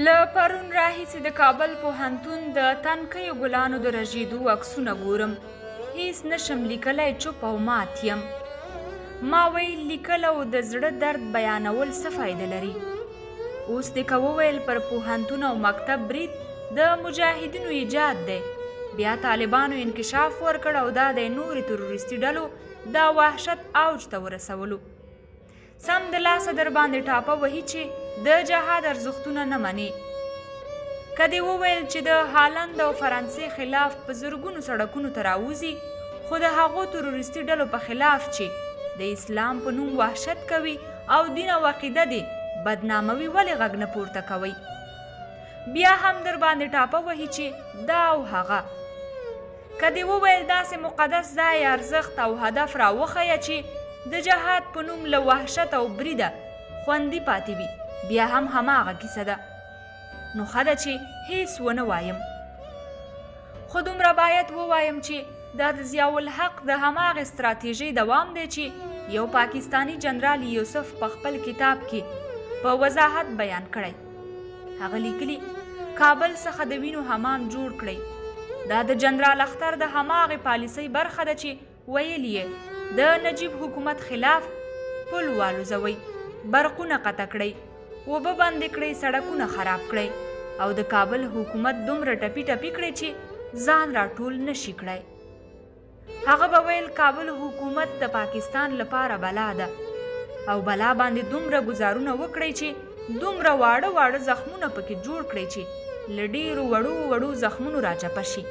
له پرون راهیسې د کابل پوهنتون د تنکیو ګلانو د رژېدو عکسونه ګورم. هیڅ نشم لیکلی، چوپ او مات یم. ما ویل لیکل او د زړه درد بیانول څه فایده لري؟ اوس دې که وویل پر پوهنتون او مکتب برید د مجاهدینو ایجاد دی، بیا طالبانو انکشاف ورکړ او دا دی نورې تروریستي ډلو دا وحشت اوج ته ورسولو. سمدلاسه درباندې ټاپه وهي چې د جهاد ارزښتونه نه منې. که دې وویل چې د هالند او فرانسې خلاف په زرګونو سړکونو ته راوځي، خو د هغو تروریستي ډلو په خلاف چې د اسلام په نوم وحشت کوي او دین او عقیده دې بدناموي ولې غږ نه پورته کوئ؟ بیا هم درباندې ټاپه وهي چې دا او هغه. که دې وویل داسې مقدس ځای، ارزښت او هدف را وښیه چې د جهاد په نوم له وحشت او بریده خوندي پاتې وي، بیا هم هماغه کیسه ده. نو ښه ده چې هیڅ ونه وایم. خو دومره باید ووایم چې دا د ضیاءالحق د هماغې ستراتیژۍ دوام دی چې یو پاکستاني جنرال یوسف په خپل کتاب کې په وضاحت بیان کړی. هغه لیکلي، کابل څخه د وینو حمام جوړ کړئ. دا د جنرال اختر د هماغې پالیسۍ برخه ده چې ویل یې د نجیب حکومت خلاف پل والوزوئ، برقونه قطع کړئ، اوبه بندې کړئ، سړکونه خراب کړئ او د کابل حکومت دومره ټپي ټپي کړئ چې ځان راټول نه شي کړای. هغه به ویل کابل حکومت د پاکستان لپاره بلا ده او بلا باندې دومره ګزارونه وکړئ چې دومره واړه واړه زخمونه پکې جوړ کړئ چې له ډېرو وړو وړو زخمونو راچپه شي.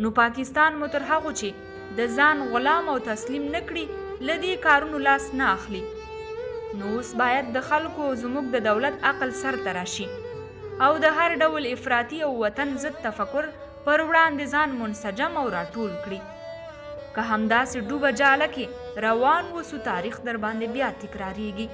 نو پاکستان مو تر هغو چې د ځان غلام او تسلیم نه کړي له دې کارونو لاس نه اخلي. نو اوس باید د خلکو او زموږ د دولت عقل سر ته راشي او د هر ډول افراطي او وطن ضد تفکر پر وړاندې ځان منسجم او راټول کړي. که همداسې ډوبه جاله کې روان وسو تاریخ درباندې بیا تکراریږي.